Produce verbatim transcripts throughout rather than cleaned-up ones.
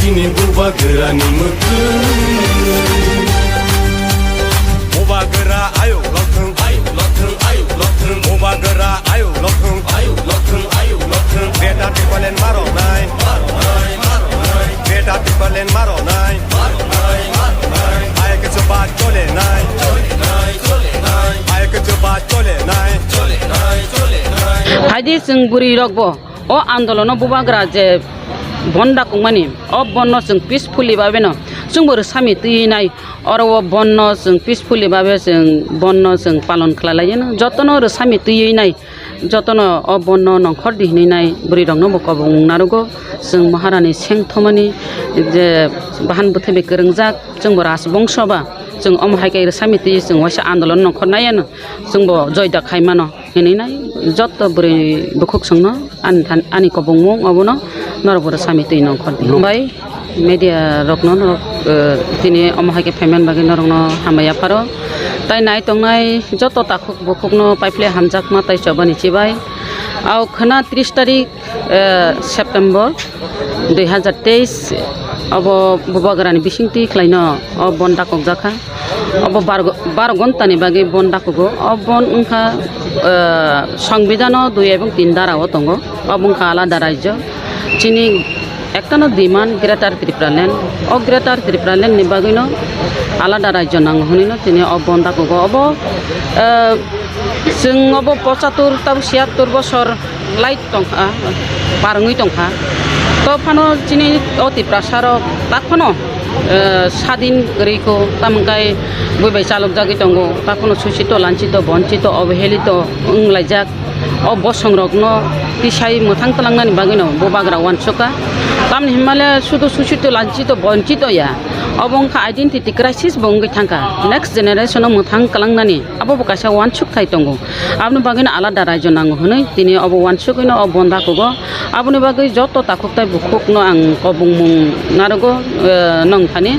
Ni bubagra ni mwkhwng. Bubagra ayuk lothwng, ayuk lothwng, ayuk lothwng. Bubagra ayuk lothwng, ayuk lothwng, ayuk lothwng. Beta tipalen maronai, maronai, maronai. Beta tipalen maronai, maronai, maronai. Ayuk chuba chole nai, chole nai, chole nai. Ayuk chuba chole nai, chole nai, chole nai. Phaidi chwng bwrwi rok bo. O andolono bubagra je bon dakukmani, o bonno chwng peacefully babeno chwngbo rwsami twiwi nai. Oro o bonno chwng peacefully babe chwng bonno chwng palon khlai laino. Jotono rwsami twiwi nai, jotono o bonno nongkhor di hinwi nai bwrwi rokno bo kobong narugo. Chwng Maharani sengthomani je bahan bwthai bai kwrwngjak, chwngbo rajbongso ba chwng omo hai khe rwsami twiwi chwng waisa andolon nongkhor naiano chwngbo joidak khai mano. Hinwi nai joto bwrwi bukhuk songno ani than-, ani kobongmung obono norok bo rwsami twi nongkhor di. Bai media rokno norok, eh, tini omo hai khe phaimani bagwi norokno hambai yapharo. Tai nai tongnai joto takhuk bukhukno paiphle hamjakma tai chobani chibai. Au khwna tris tarik, eh, September dui hazar teis, obo bubagrani bisingtwi khlaino o bon dakokjakha. Obo bar, bar ghontani bagwi bon dakugo. O bon wngkha, eh, Songbidano dui ebong tin dara o tongo. Obo wngkha alada rajyo. Chini ektano demand Greater Tripura Land. O Greater Tripura Land ni bagwino alada rajyo nango hwnwino tini o bon dakugo. Obo, eh, chwng obo pochatur tabo siyattur bosor lai tongkha, par wngwi tongkha. To phano chini o Tiprasa rok tak phano, eh, sadin kwrwi kho, tamo khe bui bai chalokjagwi tongo, tak phano suchito, lanchito, bonchito, obohelito wnglaijak. O bosong rokno tisai mwthang twlangnani bagwino bubagra uansukha. Tamni hwnmale sudu suchito, lanchito, bonchito ya. Obo wngkha identity crisis bo wngwi thangkha. Next generation o mwthang kwlangnani abo bo kaisa uansukthai tongo. Aboni bagwino alada rajyo nango hwnwi tini obo uansugwino o bon dakugo. Aboni bagwi joto takhuk tai bukhukno ang kobongmung narugo, eh, nong thani.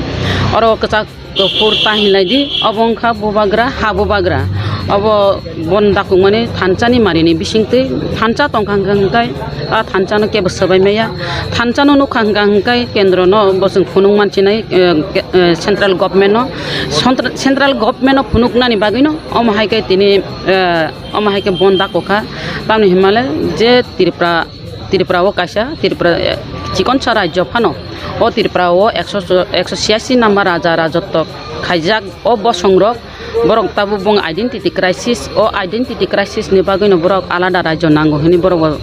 Oro kwchak kuphur ta hinlai di, obo wngkha bubagra, ha bubagra. Obo bon dakukmani thansa ni mari ni bisingtwi thansa tongkha hwnkha hwnkhe a thansa no kebo swbai maya. Thansa no nukha hwnkha hwnkhe kendro no bo chwng phunuk mansinai, eh, ke-, eh, central government no. Central, central government no phunuknani bagwi no omo hai khe tini, eh, omo hai khe bon dakukha. Tamni hwnmale je Tripura, Tripura o kaisa, Tripura, eh, chikonsa rajyo phano. O Tripura o ekso, ekso chiyasi number raja rajotwo khaijak o bosong rok, borok tabuk bong identity crisis, o identity crisis ni bagwi no borok alada rajyo nango hwnwi borok bo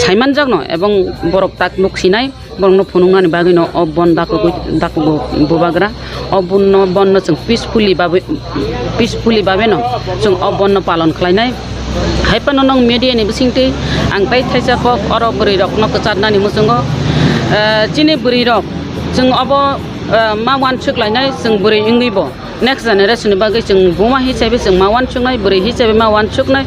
saimanjakno, ebong borok tak nuk sinai. Borokno phunuknani bagwino o bon dakugwi, dakugo bubagra. O bonno, bonno chwng peacefully babe, peacefully babeno chwng o bonno palon khlainai. Hai phano nwng media ni bisingtwi ang tai thaisa kok oro bwrwi rokno kwcharnani muchungo. Eh, chini bwrwi rok chwng obo, eh, ma uansuk lainai chwng bwrwi wngwi bo. Next generation ni bagwi chwng buma hisabe chwng ma uansuknai, bwrwi hisabe ma uansuknai.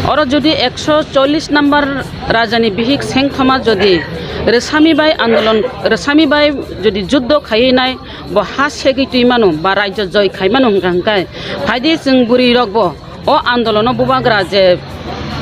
Oro jodi ekso chollish number raja ni bihik sengthoma jodi rwsami bai andolon, rwsami bai jodi juddo khaiwi nai, bo ha segwi twi mano ba rajyo joi khai mano hwnkha hwnkhe, phaidi chwng bwrwi rok bo o andolono bubagra je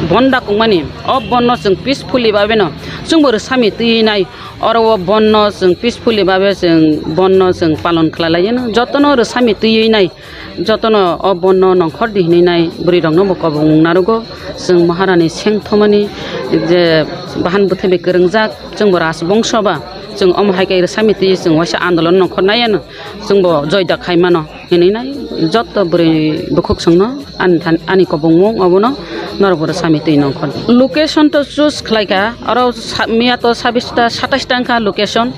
bon dakukmani, o bonno chwng peacefully babeno chwngbo rwsami twi nai. Oro o bonno chwng peacefully babe chwng bonno chwng palon khlai laino. Jotono rwsami twiwi nai, jotono o bonno nongkhor di hinwi nai bwrwi rokno bo kobong narugo. Chwng Maharani sengthomani je bahan bwthai bai kwrwngjak, chwngbo rajbongso ba, chwng omo hai khe rwsami twiwi chwng waisa andolon nongkhor nai ano. Chwngbo joida khai mano hinwi nai joto bwrwi bukhuk songno ani than-, ani kobongmung obono norok bo rwsami twi nongkhor. Location to choose khlai kha, oro sa-, miya to sabis ta, satais ta wngkha location,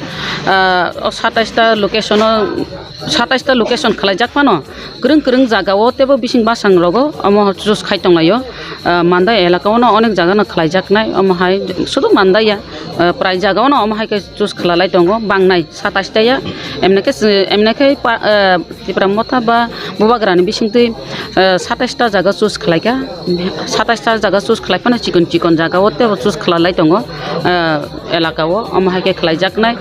ah, o satais ta location o, satais ta location khlaijak phano kwrwng kwrwng jaga o teibo bising bwsang rogo omo choose khai tonglaio. Ah, Mandai elaka o no onek jaga no khlaijak nai, omo hai sudu Mandai ya, ah, prai jaga o no omo hai khe choose khwlalai tongo, bangnai satais ta ya. Emne khe se-, emne khe pa-, eh, Tipra Motha ba Bubagrani bisingtwi, eh, satais ta jaga choose khlaikha. Satais ta jaga choose khlai phano chikon chikon jaga o teibo choose khwlalai tongo, eh, elaka o. Omo hai khe khlaijaknai.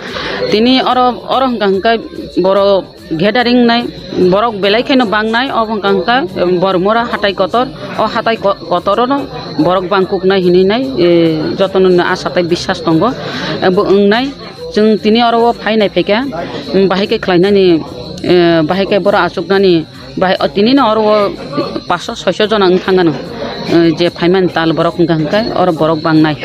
Tini oro, oro hwnkha hwnkhe borok gathering nai, borok belai kheno bangnai, obo hwnkha hwnkhe, em, Bormura hatai kotor, o hatai ko-, kotorono borok bangkuknai hinwi nai, e, jotono no asa tai biswas tongo, e, bo wngnai. Chwng tini oro o phai nai phaikha, um, bahai khe khlainani, eh, bahai khe borok achuknani, bahai, o tini no oro o paanch sho soi sho jona wng thangano, eh, je phaimani tal borok hwnkha hwnkhe oro borok bangnai.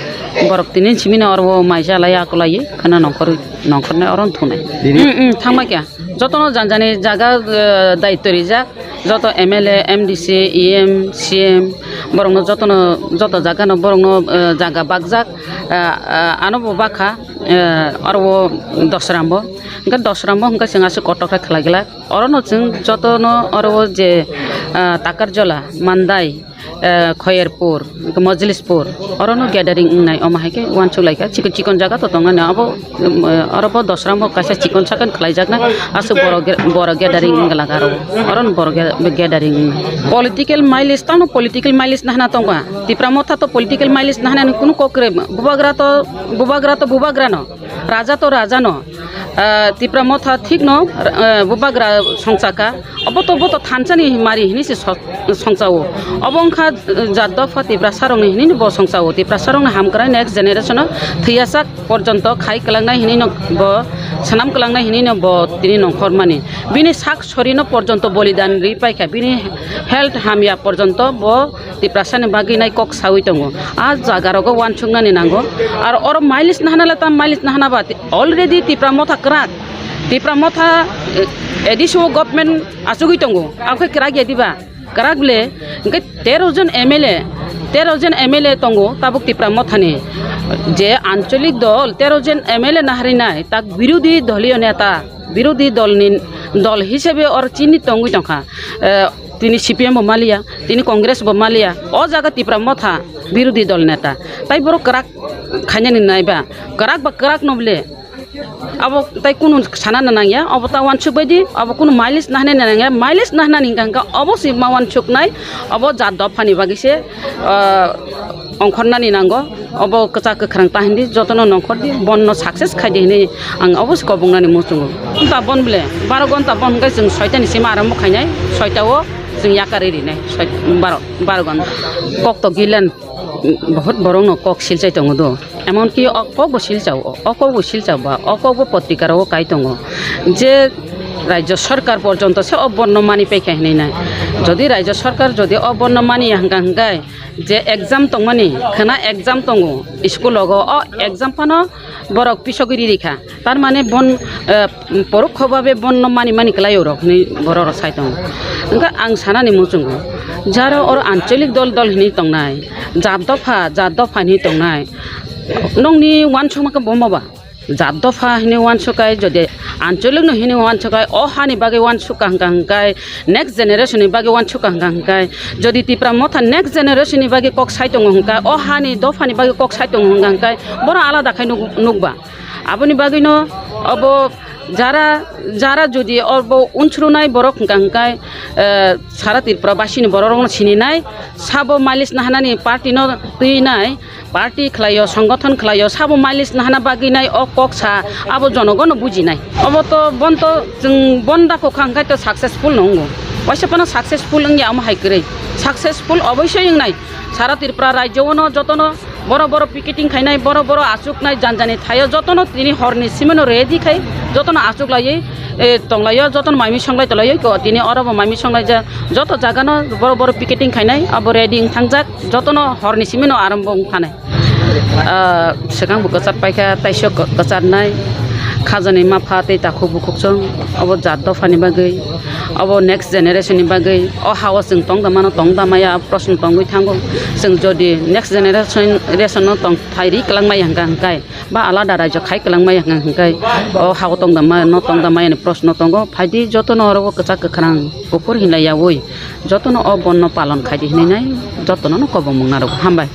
Borok tini simi no oro o maisa lai akolai khwna nongkhor, nongkhornai oro thunai. Tini Hmm, hmm, thangma kya. Jotono janjani jaga, eh, daityo rijak, joto M L A, M D C, E M, C M, borokno jotono, joto jagano borokno, eh, jaga bakjak, eh, eh, ano bo bakha, eh, oro o Dosrambo. Hwnkhe Dosrambo hwnkhe chwng aswk kotor khe khlai glak. Orono chwng jotono oro o je, eh, Takarjola, Mandai, eh, Khoyerpur, Mojlispur, orono gathering wngnai, omo hai khe uansuk lai kha, chikon chikon jaga to tongmani, abo, um, eh, oro bo Dosrambo kaisa chikon sakon khlai jakna, aswk borok ge-, borok gathering wng glak aro, orono borok ge-, gathering wngnai. Political mileage, tamo political mileage nahana tongba, Tipra Motha to political mileage nahana ni kunu kok kwrwi, bubagra to, bubagra to bubagra no. Raja to raja no, ah, Tipra Motha thik no, ah, bubagra songchaka. Obo to, bo to thansa ni mari hini se so-, songchao. Obo wngkha, ah, jat dopha Tiprasa rok ni hini bo songchao. Tiprasa rok ni hamkrai next generation o thwiyasak porjonto khai kwlangnai hini no bo, swnam kwlangnai hini no bo tini nongkhor mani. Bini sak sori no porjonto bolidan ri paikha. Bini health hamya porjonto bo Tiprasani bagwi nai kok saui tongo. A jaga rogo uansuknani nango. Ar oro mileage nahana le tam mileage nahana ba ti-, already Tipra Motha kwrak. Tipra Motha, eh, A D C o government achugui tongo. Akhe kwrak ya diba? Kwrak le, hwnkhe tero jon M L A, tero jon M L A tongo tabuk Tipra Mothani. Je ancholik dol tero jon M L A naharinai, tak birodhi doliyo neta. Birodhi dolni dol hisabe or chini tongwi tongkha. Eh, tini C P M bo maliya, tini Congress bo maliya. O jaga Tipra Motha birodhi dol neta. Tai borok kwrak khainani naiba. Kwrak ba kwrak no bole. Abo tai kunu sana na nangya. Abo ta uansuk baidi. Abo kunu mileage nahna na nangya. Mileage nahna ni hingka hingka obo si ma uansuk nai. Abo jat dophani bagwi se, ah, ongkhornani nango. Obo kwchak kwkhrang ta hindi, jotono nongkhor di, bonno success khai di hinwi ang obo se kobongnani muchungo. Gonta bon ble, baro gonta bon hwnkhe chwng soitani sima arambo khainai, soita o chwng yakarwi rinai, soi-, baro, baro gonta. Kok to gilen, bahut borokno kok silchai tongo do. Emonki o kok bo silchao, o kok bo silchao ba, o kok bo potrika rogo kai tongo. Je Rajya Sarkar porjonto se o bonno mani paikha hinwi nai. Jodi Rajya Sarkar jodi o bonno mani ya hwnkha hwnkhe, je exam tongmani, khwna exam tongo, school logo o exam phano borok pisogwi riri kha. Tar mane bon, eh, porokho babe bonno mani mani kwlai rok hinwi borok rok sai tongo. Hwnkhe ang sanani muchungo, jara oro ancholik dol dol hinwi tongnai, jat dopha, jat dopha hinwi tongnai, nokni uansukma khe bomo ba? Jat dopha hinwi uansuk kai, jodi ancholik no hinwi uansuk kai, o hani bagwi uansuk ka hwnkha hwnkhe, next generation ni bagwi uansuk ka hwnkha hwnkhe, jodi Tipra Motha next generation ni bagwi kok sai tongo hwnkhe, o hani dopha ni bagwi kok sai tongo hwnkha hwnkhe, bono alada khai nuk-, nukba. Aboni bagwi no obo jara, jara jodi obo unsrunai borok hwnkha hwnkhe, eh, sara Tripura basini borok rokno sininai, sabo mileage nahanani party no twinai, party khlaio, songgothon khlaio, sabo mileage nahana bagwi nai o kok sa, abo jonogono bujinai. Obo to bon to chwng bon da kokha hwnkhe to successful no wngo. Waisa phano successful wngya omo hai kwrwi. Successful oboisoi wngnai. Sara Tripura rajyo-o no jotono boro boro picketing khainai, boro boro achuknai, janjani thaio jotono tini horni simino ready khai jotono achuk laiwi, eh, tonglaio, jotono mai misong lai tonglaio, ko tini oro bo mai misong lai ja, joto jaga no boro boro picketing khainai, abo ready wng thangjak, jotono horni simino arambo wng thanai. Ah, swkang bo kwchar paikha, taisok kwcharnai, khajani mapha tei takhuk bukhuk chwng, obo jat dophani bagwi, obo next generation ni bagwi, o ha-o chwng tong da mano, tong da maya, proshno tongwi thango. Chwng jodi next generation, generation no tong thai ri kwlangmaya hwnkha hwnkhe, ba alada rajyo khai kwlangmaya hwnkha hwnkhe, o ha-o tong da mano, tong da maya ni proshno tongo. Phaidi jotono oro o kwchak kwkhrang kuphur hinlai yaui, jotono o bonno palon khaidi hinwi nai, jotono no kobong mung narwgo. Hambai.